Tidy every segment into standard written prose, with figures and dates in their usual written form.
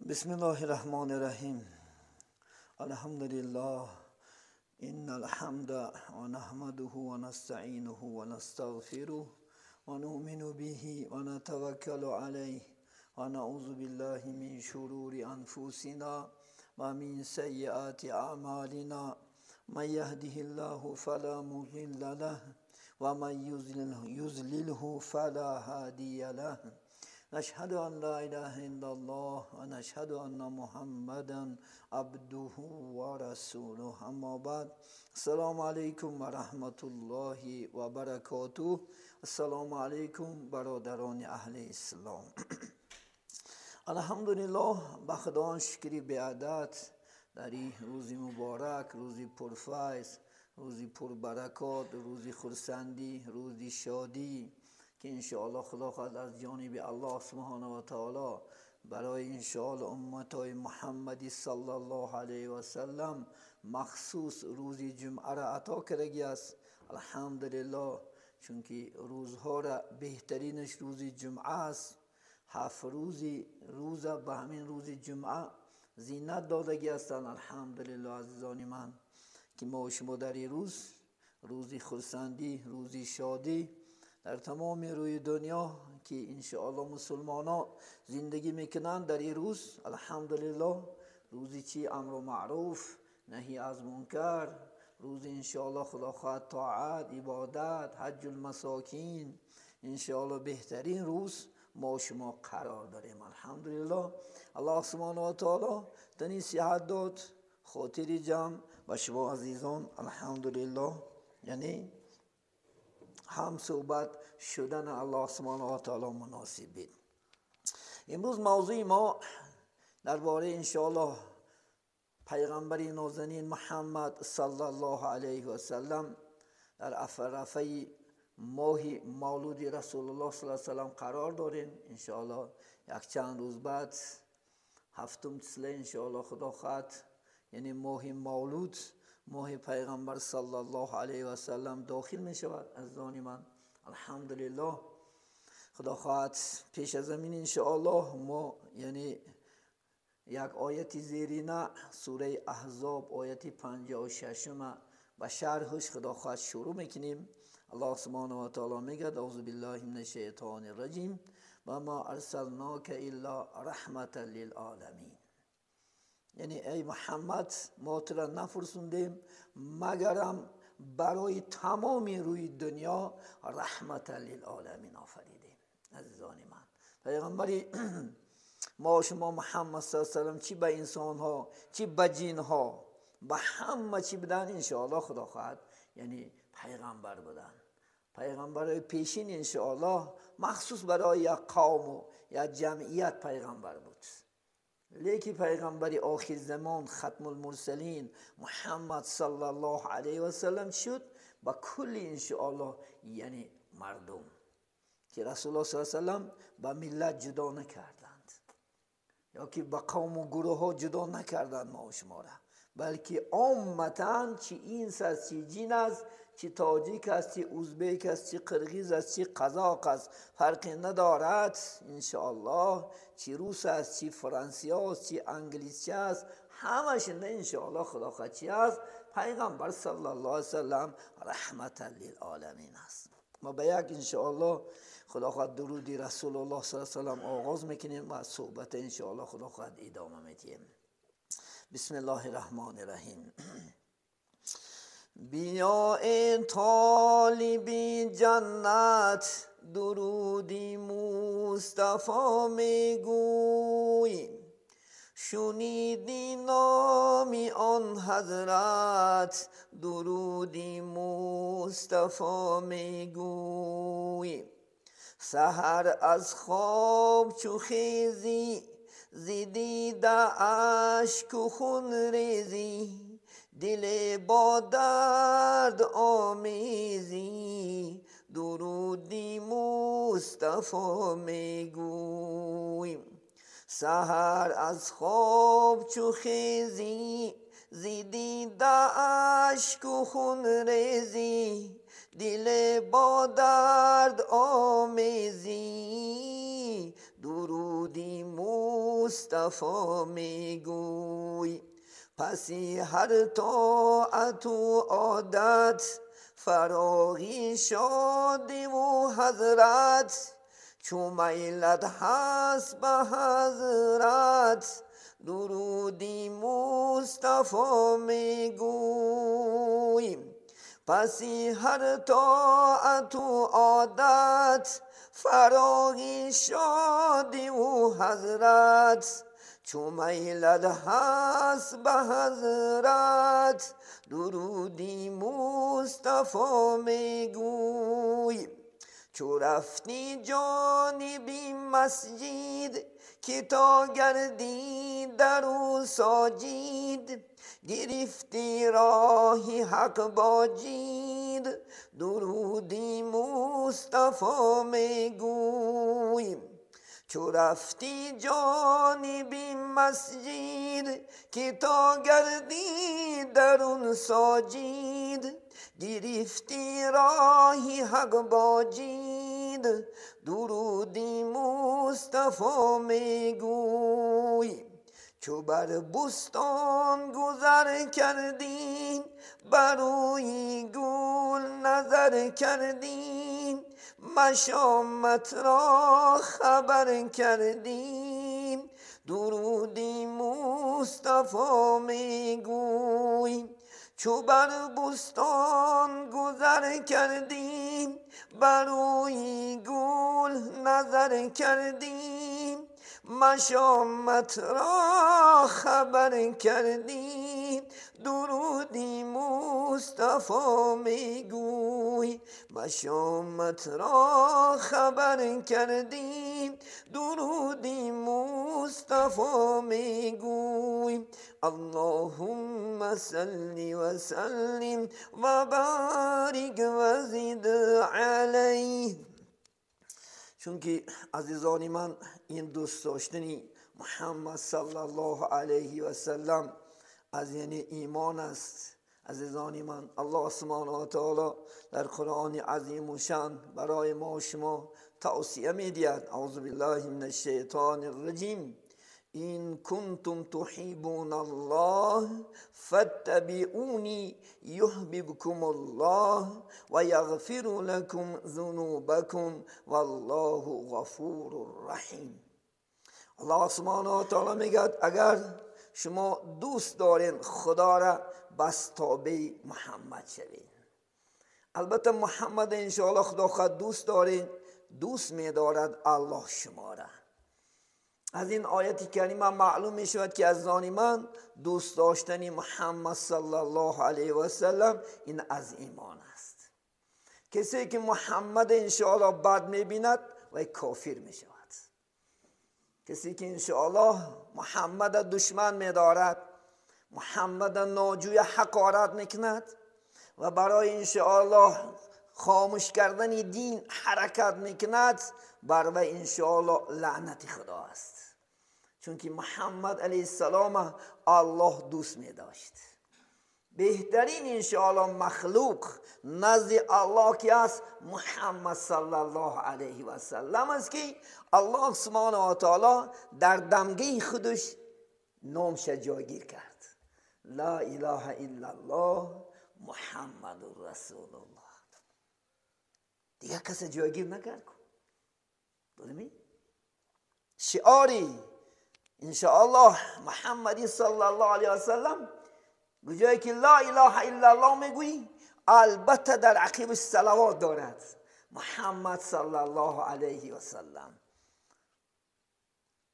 بسم الله الرحمن الرحیم. الحمد لله، إن الحمد ونحمده ونستعينه ونستغفره ونؤمن به ونتوكل عليه ونعوذ بالله من شرور أنفسنا ومن سيئات أعمالنا. من يهده الله فلا مضل له ومن يضلله فلا هادي له. نشهد أن لا إله إلا الله ونشهد أن محمدا عبده ورسوله. أما بعد، السلام علیکم و رحمت الله و برکاته. السلام علیکم برادران اهل اسلام. الحمدلله، به خداوند شکری بیعدد در این روز مبارک، روز پرفیض، روز پربرکات، روز خرسندی، روز شادی که انشاءالله خدا خواهد از جانب الله سبحانه و تعالی برای انشاءالله امتای محمدی صلی الله علیه و سلم مخصوص روز جمعه را عطا کردگی است. الحمدلله، چونکه روزها را بهترینش روز جمعه است. 7 روزی روز به همین روز جمعه زینت دادگی هستند. الحمدلله عزیزان من، که ما و شما در این روز، روز خرسندی، روز شادی در تمام روی دنیا که انشاءالله مسلمان ها زندگی میکنند در این روز، الحمدلله روزی چی امر و معروف، نهی از منکر، روز انشاءالله خدا خواهد طاعت، عبادت، حج المساکین، انشاءالله بهترین روز ما شما قرار داریم. الحمدلله الله سبحانه و تعالی تنی صحت داد، خاطر جمع و شما عزیزان الحمدلله، یعنی هم صحبت شدن الله سبحانه و تعالی مناسب بید. امروز موضوع ما درباره انشاءالله پیغمبر نازنین محمد صلی الله علیه و سلم در عرفه ماه مولود رسول الله صلی الله علیه و سلم قرار داریم. انشاءالله یک چند روز بعد، 7 چله انشاءالله خدا خواهد، یعنی ماه مولود، ماه پیغمبر صلی الله علیه و سلم داخل می شود. عزیزان من الحمدلله خدا خواهد پیش از این انشاءالله ما یعنی یک آیت زیرینه سوره احزاب آیت 56 و شرحش خدا خواهد شروع میکنیم. الله سبحانه و تعالی میگه اعوذ بالله من الشیطان الرجیم و ما ارسلناک الا رحمة للعالمین. یعنی ای محمد، ما تو را نفرستوندیم مگرم برای تمام روی دنیا رحمت للعالمین آفریدیم. عزیزان من، پیغمبری ما شما محمد صلی الله علیه و سلم چی به انسان ها، چی به جن ها، به همه چی بدن انشاءالله خدا خواهد یعنی پیغمبر بودن. پیغمبر پیشین انشاءالله مخصوص برای یک قوم و یک جمعیت پیغمبر بود، لیکن پیغمبر آخر زمان ختم المرسلین محمد صلی الله علیه و سلم شد با کل انشاءالله یعنی مردم که رسول الله صلی الله علیه و سلم با ملت جدا نکردند یا که با قوم و گروه ها جدا نکردند ما و شما را، بلکه عامتا چی انس است، چی جن است، چی تاجیک است، چی ازبک است، چی قرغیز است، چی قزاق است، فرقی ندارد انشاءالله، چی روس است، چی فرانسی است، چی انگلیسی است، همش انشاءالله خدا خواهد چی است، پیغمبر صلی الله علیه وسلم رحمت للعالمین است. ما به یک انشاءالله خدا خواهد درودی رسول الله صلی الله علیه وسلم آغاز میکنیم و صحبت انشاءالله خدا خواهد ادامه میدیم. بسم الله الرحمن الرحیم. بیا ای طالب جنت، درودی مصطفی میگوی، شنیدی نامی آن حضرت، درودی مصطفی میگوی. سحر از خواب چو خیزی، ز دیده اشک و خون ریزی، دل با درد آمیزی، درودی مصطفی میگوی. سحر از خواب چو خیزی، ز دیده اشک و خون ریزی، دل با درد آمیزی، درودی مصطفی میگوی. پسی هر طاعت و عادت، فراغی شادی و حضرت، چو میلت هست به حضرت، درودی مصطفی میگوی. پسی هر طاعت و عادت، فراغی شادی و حضرت، چو میلت هست به حضرت، درودی مصطفی میگوی. چو رفتی جانبی مسجد، که تا گردی در او ساجد، گرفتی راه حق باجید، درودی مصطفی میگوی. چو رفتی جانبی مسجد، که تا گردی در اون ساجد، گرفتی راه حق باجید، درودی مصطفی میگوی. چو بر بستان گذر کردیم، بروی گل نظر کردیم، مشامت را خبر کردیم، درودی مصطفی میگوی. چو بر بستان گذر کردیم، بروی گل نظر کردیم، مشامت را خبر کردیم، درودی مصطفی میگوی. مشامت را خبر کردیم، درودی مصطفی میگوی. اللهم صل وسلم و بارک و زد علیه. چونکه عزیزان من، این دوست داشتنی محمد صلی الله علیه و سلم از یعنی ایمان است. عزیزان من، الله سبحانه و تعالی در قرآن عظیم و شان برای ما و شما توصیه میدهد. اعوذ بالله من الشیطان الرجیم. إن كنتم تحبون الله فاتبعوني يحببكم الله ويغفر لكم ذنوبكم والله غفور رحیم. الله سبحانه و تعالی میگه اگر شما دوست دارین خدا را، بس تابع محمد شوین. البته محمد انشاءالله خدا خود دوست دارین، دوست میدارد الله شما را. از این آیت کریمه معلوم می شود که از آن من دوست داشتن محمد صلی الله علیه و سلم این از ایمان است. کسی که محمد انشاءالله بد می بیند و کافر می شود. کسی که انشاءالله محمد دشمن می دارد، محمد ناجوی حقارت می کند و برای انشاءالله خاموش کردن دین حرکت می کند، بر وی انشاءالله لعنت خدا است. چون که محمد علیه السلام الله دوست می داشت. بهترین انشاءالله مخلوق نزد الله که است محمد صلی الله علیه و سلم است که الله سبحانه و تعالی در دمگه خودش نامش جایگیر کرد. لا اله الا الله محمد رسول الله. دیگه کسی جایگیر نکرد. درمی؟ شعاری انشاءالله محمدی صلی الله علیه و سلم جایی که لا اله الا الله میگویی، البته در عقیبش صلوات دارد محمد صلی الله علیه و سلم.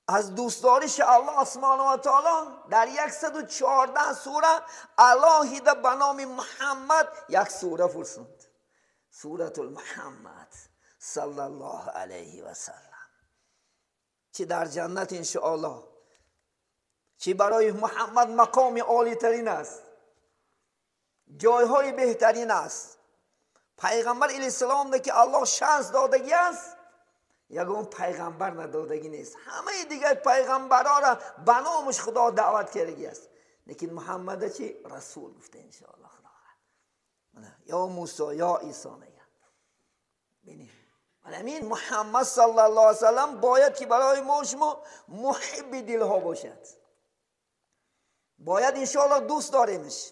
از دوستداریش الله سبحانه و تعالی در 114 سوره علاهیده به نام محمد یک سوره فرسوند، سورة المحمد صلی الله علیه و سلم، چه در جنت انشاءالله، چه برای محمد مقام عالی ترین است، جایهای بهترین است. پیغمبر علیه السلام که الله شانس دادگی است، یگان پیغمبر ندادگی نیست. همه دیگر پیغمبرها را به نامش خدا دعوت کردگی است، لیکن محمد چی رسول گفته انشاءالله خدا. یا موسی یا عیسی میگه. ببینید همین محمد صلی الله علیه وسلم باید که برای ما شما محب دلها باشد. باید انشاءالله دوست داریمش،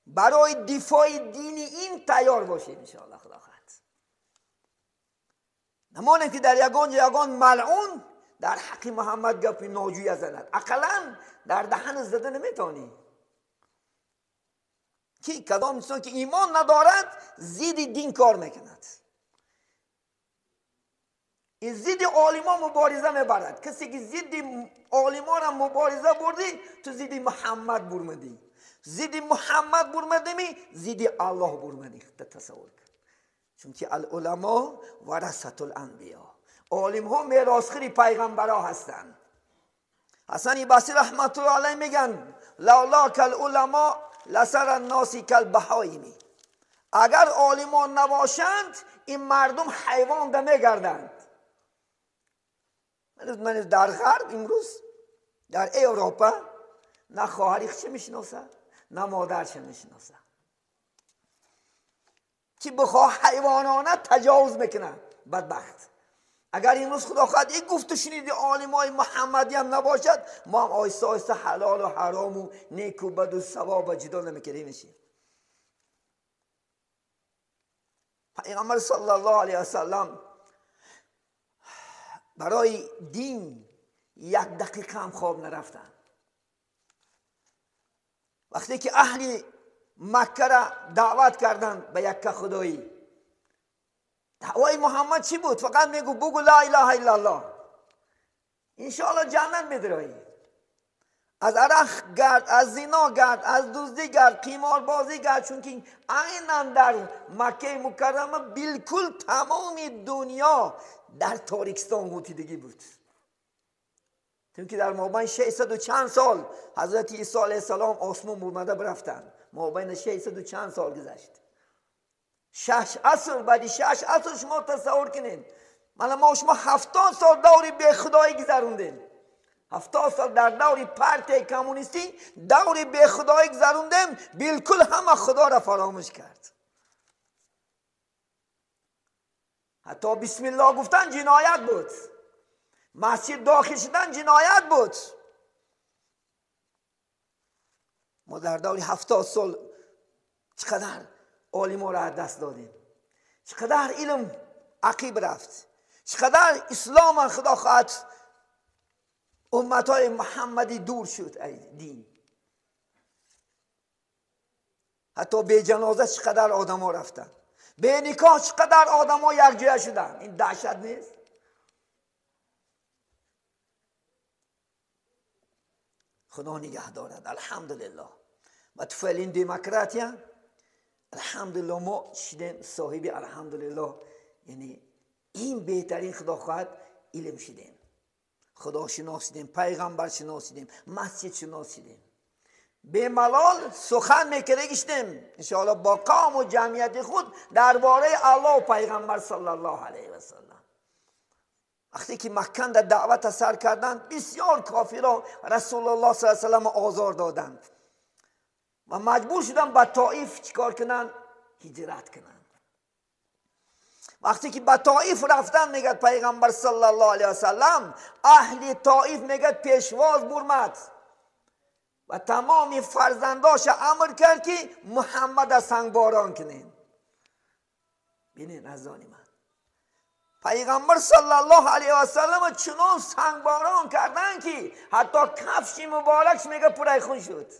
برای دفاع دین این تیار باشیم انشاءالله. خدا خواهد نمانه که در یگان ملعون در حق محمد گپ ناجوی زند، اقلا در دهن زده نمیتونی. کی کدام انسان که ایمان ندارد زید دین کار میکند، ضد عالما مبارزه میبرد. کسی که ضد عالما را مبارزه بردی، تو ضد محمد برمدی، ضد محمد برمدی، ضد الله برمدی. تصور کن، چون که العلماء ورثة الانبیا، عالم ها میراثخوار پیغمبرا هستند. حسن بصری رحمت الله علیه میگن لولا العلماء لصار الناس کالبهایم، اگر عالمان نباشند این مردم حیوان ده میگردند. من در غرب امروز در اروپا نه خواهری چه میشناسه نه مادرش میشناسه، که بخواه حیوانانه تجاوز میکنه بدبخت. اگر امروز خدا خواهد این گفت و شنید عالمای محمدی هم نباشد، ما هم آیسته آیسته حلال و حرام و نیک و بد و ثواب و جدا نمیکردیم میشیم. پیغمبر صلی الله علیه وسلم برای دین یک دقیقه هم خواب نرفتن. وقتی که اهل مکه را دعوت کردن به یک خدایی، دعوای محمد چی بود؟ فقط میگو بگو لا اله الا الله، انشاءالله جنت میدرایی. از عرق گرد، از زنا گرد، از دزدی گرد، قمار بازی گرد، چون که عینا در مکه مکرمه بالکل تمام دنیا در تاریکستان غوطیدگی بود. چون که در مابین 600 و چند سال حضرت عیسی علیه السلام آسمان برمده برفتند، مابین 600 و چند سال گذشت. 6 عصر، بعد 6 عصر شما تصور کنین، ما شما 70 سال دور بی خدایی گذروندیم. 70 سال در دور پارتی کمونیستی دور بی خدایی گذروندیم، بالکل همه خدا را فراموش کرد. حتی بسم الله گفتن جنایت بود، مسجد داخل شدن جنایت بود. ما در دور 70 سال چقدر عالم را دست دادیم، چقدر علم عقیب رفت، چقدر اسلام خدا خواهد امتهای محمدی دور شد ای دین. حتی به جنازه چقدر آدم ها رفتن، به نکاح چقدر آدم ها یک جای شدن. این دهشت نیست؟ خدا نگه دارد. الحمدلله و طفیل این دموکراتیا الحمدلله ما شدیم صاحب، الحمدلله یعنی این بهترین خدا خواهد علم شدیم، خدا شناسیدیم، پیغمبر شناسیدیم، مسجد شناسیدیم، به ملال سخن میکردیم انشاءالله با قوم و جمعیت خود درباره الله و پیغمبر صلی الله علیه و سلم. وقتی که مکه در دعوت سر کردند، بسیار کافرها رسول الله صلی الله علیه و سلم آزار دادند و مجبور شدن به طائف چیکار کنند؟ هجرت کنند. وقتی که به طائف رفتن، میگه پیغمبر صلی الله علیه و سلم اهل طائف میگه پیشواز برمد و تمام فرزنداش امر کرد که محمد سنگباران کنین. ببینین از آن من پیغمبر صلی الله علیه و سلم چنان سنگباران کردن که حتی کفش مبارکش میگه پرای خون شد.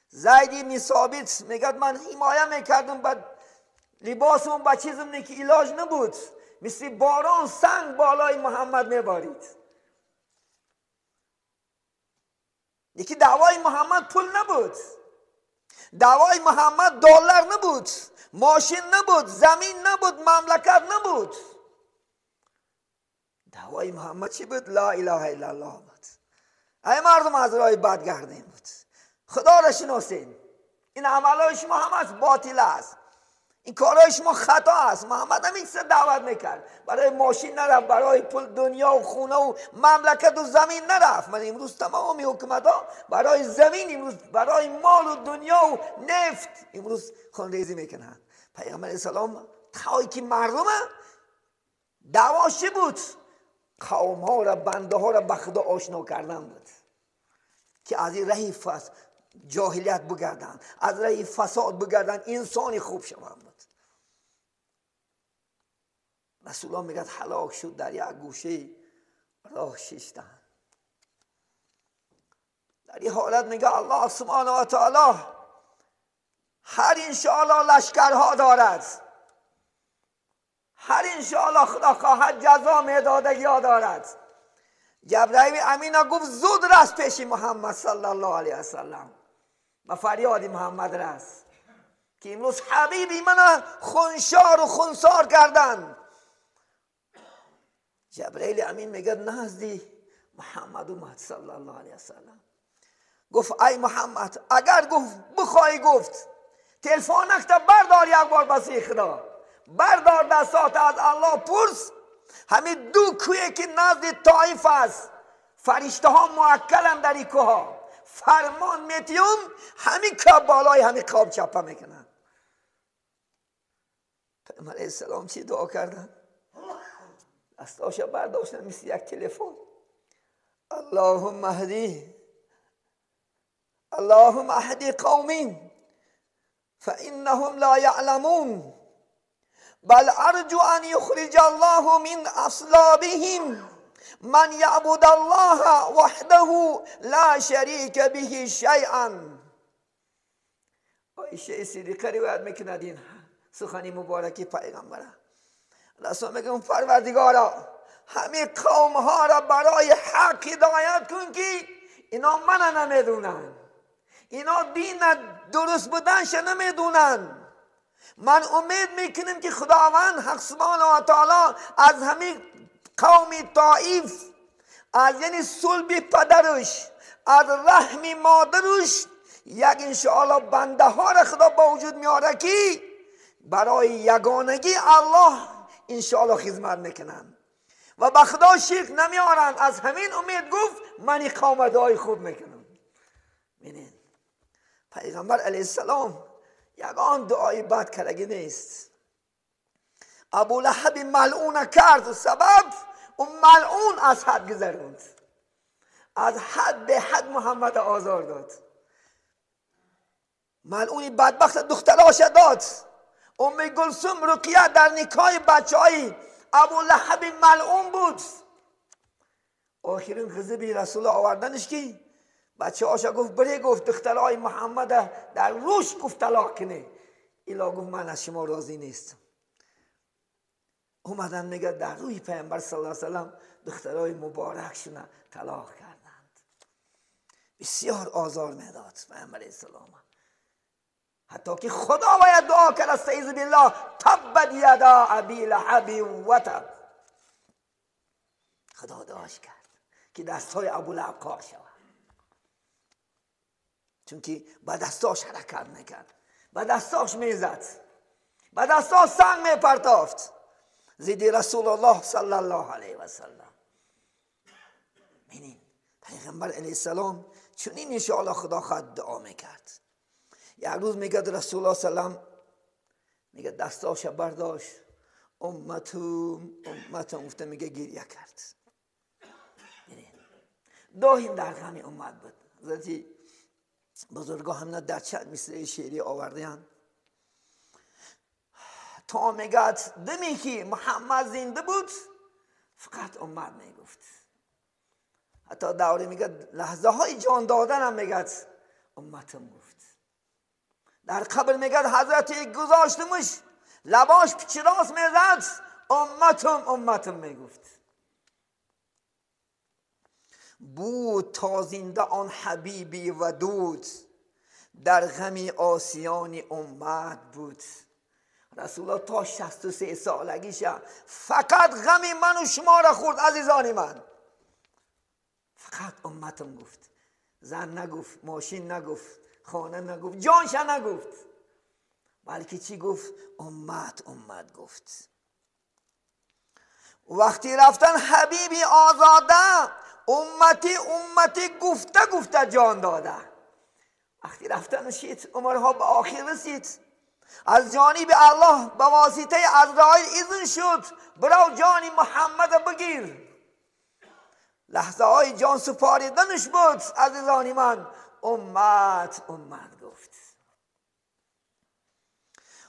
زید بن ثابت میگه من حمایه میکردم با لباسم با چیزم نه که علاج نبود، مثل باران سنگ بالای محمد میبارید. یکی دعوای محمد پول نبود، دعوای محمد دلار نبود، ماشین نبود، زمین نبود، مملکت نبود. دعوای محمد چی بود؟ لا اله الا الله بود. ای مردم از راه بد گردین بود، خدا را شناسین. این عملهای شما همه باطل است، این کارهای شما خطا است. محمد هم این سه دعوت میکرد، برای ماشین نرفت، برای پول دنیا و خونه و مملکت و زمین نرفت. من امروز تمام حکومت ها برای زمین، امروز برای مال و دنیا و نفت امروز خونریزی میکنن. پیغمبر اسلام تایی که مردم دعواش چی بود؟ قوم ها را، بنده ها را به خدا آشنا کردن بود که از این راه جاهلیت بگردن، از راه فساد بگردن، انسان خوب شوند بود. رسول الله میگه هلاک شد، در یک گوشه راه ششتن. در این حالت میگه الله سبحانه و تعالی هر انشاءالله لشکرها دارد، هر انشاءالله خدا خواهد جزا میدادگی ها دارد. جبرائیل امین گفت زود رس پیش محمد صلی الله علیه وسلم و فریاد محمد رس که امروز حبیبی من خونشار و خونسار کردن. جبرائیل امین میگه نزدی محمد اومد صلی الله علیه وسلم، گفت ای محمد اگر گفت بخوای، گفت تلفنک تا بردار یک بار بسی خدا، بردار دستات از الله پرس، همین دو کوه که نزد طائف است، فرشته ها موکلن در این کوه ها، فرمان میتیم همین که بالای همین قاب چپه میکنن. پیامبر علیه السلام چی دعا کردن؟ دستاشو برداشتن مثل یک تلفن، اللهم اهدی، اللهم اهدی قومی فانهم لا یعلمون بل ارجو ان یخرج الله من اصلابهم من یعبد الله وحده لا شریک به شیئا. عایشه صدیقه روایت میکند این سخنی مبارکی پیغمبره. رسول میگه پروردگارا همه قوم ها را برای حق هدایت کن که اینا من نمیدونن، اینا دین درست بودنش نمیدونن. من امید میکنم که خداوند حق سبحانه و تعالی از همین قوم طائف، از یعنی صلب پدرش، از رحم مادرش، یک انشاءالله بنده ها را خدا با وجود میاره که برای یگانگی الله انشاءالله خدمت میکنن و به خدا شرک نمیارن. از همین امید گفت من این قوم دعای خوب میکنم. ببینید پیغمبر علیه السلام یگان دعای بد کردگی نیست. ابو لهب ملعون کرد، سبب اون ملعون از حد گذروند، از حد به حد محمد آزار داد. ملعونی بدبخت دختراش داد. ام کلثوم رقیه در نکاح بچه های ابو لهب ملعون بود. آخرین غضب رسول آوردنش که بچه هاشا گفت بره، گفت دخترهای محمد در روش گفت طلاق کنه. ایلا گفت من از شما راضی نیستم. اومدن میگه در روی پیامبر صلی الله علیه و سلم دخترهای مبارک شونه طلاق کردند. بسیار آزار میداد پیامبر اسلام، حتی که خدا باید دعا کرد استعیذ بالله تبت یدا ابی لهب و تب. خدا دعاش کرد که دستهای ابو لهب کار شود، چون که با دستاش حرکت میکرد، با دستاش میزد، با دستاش سنگ میپرتافت ضد رسول الله صلی الله علیه و سلم. ببینید پیغمبر علیه السلام چنین انشاءالله خدا خواهد دعا میکرد. یک روز میگه رسول الله صلی الله علیه و سلم، میگه دستاش برداشت، امتم امتم گفته، میگه گریه کرد. دایم در غم امت بود. حضرت بزرگا هم در چند مثل شعری آوردن تا میگه دمی که محمد زنده بود فقط امت میگفت. حتی دوره میگه لحظه های جان دادن هم میگه امتم گفت. در قبر میگه حضرت گذاشتمش لباش پیچ راست میزد، امتم امتم میگفت. بود تا زنده آن حبیبی ودود، در غم آسیان امت بود. رسول الله تا 63 سالگیش فقط غم من و شما را خورد عزیزان من. فقط امتم گفت، زن نگفت، ماشین نگفت، خانه نگفت، جانش نگفت، بلکه چی گفت؟ امت امت گفت. وقتی رفتن حبیبی آزاده، امتی امتی گفته گفته جان داده. وقتی رفتن شید عمرها به آخر رسید، از جانب الله به واسطه عزرائیل اذن شد برو جان محمد بگیر. لحظه های جان سپاریدنش بود عزیزان من. امت امت گفت.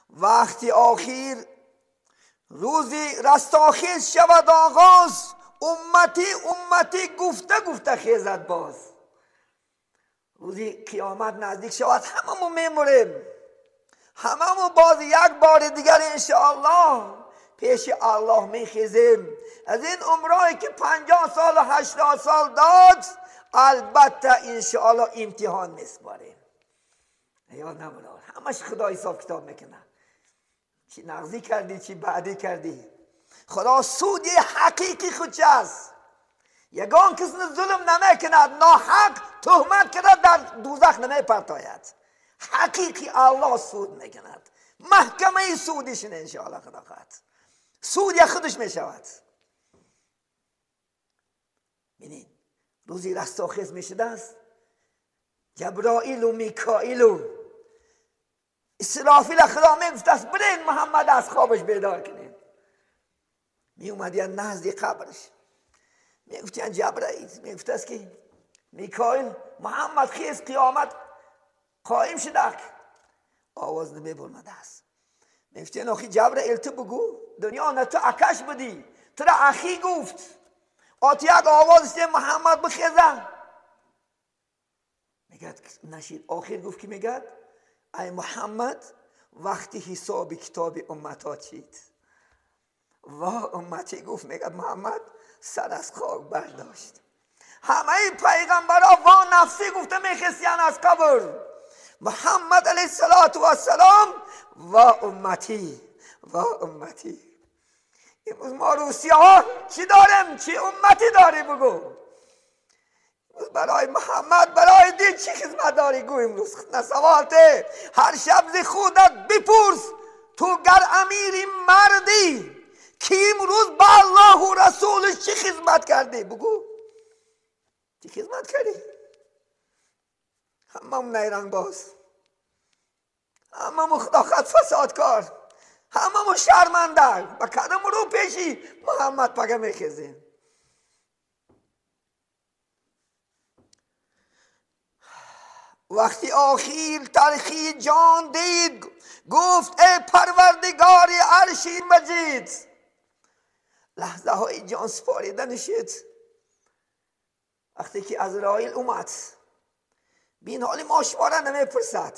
وقتی آخر روزی رستاخیز شود آغاز، امتی امتی گفته گفته خیزد باز. روزی قیامت نزدیک شود هممون میموریم، هممون باز یک بار دیگر انشاءالله پیش الله میخیزیم. از این عمرایی که 50 سال و 80 سال داد البته انشاءالله امتحان میسپاریم. یاد نبرد همش خدا حساب کتاب میکنه، چی نغزی کردی چی بعدی کردی. خدا سودی حقیقی خود است، یگان کس ظلم نمیکند، ناحق تهمت کرد در دوزخ نمیپرتاید. حقیقی الله سود میکند، محکمه سودیشن انشاءالله خدا خواهد سود خودش میشود. ببینید روزی رستاخیز میشده است، جبرائیل و میکائیل و اسرافیل خدا میگفت است برین محمد از خوابش بیدار کنین. میومد یا نزد قبرش میگفت جبرائیل، میگفت است که میکائیل محمد خیز قیامت قائم شده. آواز نمیبرمده است. میگفت آخی جبرائیل تو بگو دنیا نه تو اکش بدی، تو را اخی گفت. آتی یک آواز است محمد بخیزه. میگد نشید. آخر گفت که میگد ای محمد وقتی حساب کتاب امت ها چید. و امتی گفت میگد محمد سر از خاک برداشت. همه پیغمبرها و نفسی گفته میخستیان از قبر. محمد علیه السلام و امتی و امتی. امروز ما روسی ها چی داریم؟ چی امتی داری بگو؟ برای محمد برای دین چی خدمت داری گو؟ امروز نسواته هر شب ز خودت بپرس تو گر امیری مردی که امروز با الله و رسولش چی خدمت کردی بگو؟ چی خدمت کردی؟ هممون نیرنگ باز، هممون خدا خط فسادکار، هممون شرمنده. با کدام رو پیشی محمد پگه میخیزیم؟ وقتی آخیر تلخی جان دید گفت ای پروردگار عرش مجید. لحظه های جان سپاریدن شد وقتی که عزرائیل اومد. بین حال ما شما نمیپرسد.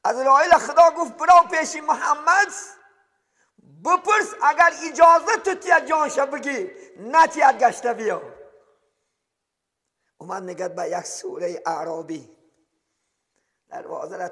عزرائیل خدا گفت برو پیش محمد بپرس اگر اجازه تو تید جانش بگی نتید گشته بیا. اومد میگد به یک سوره اعرابی دروازه را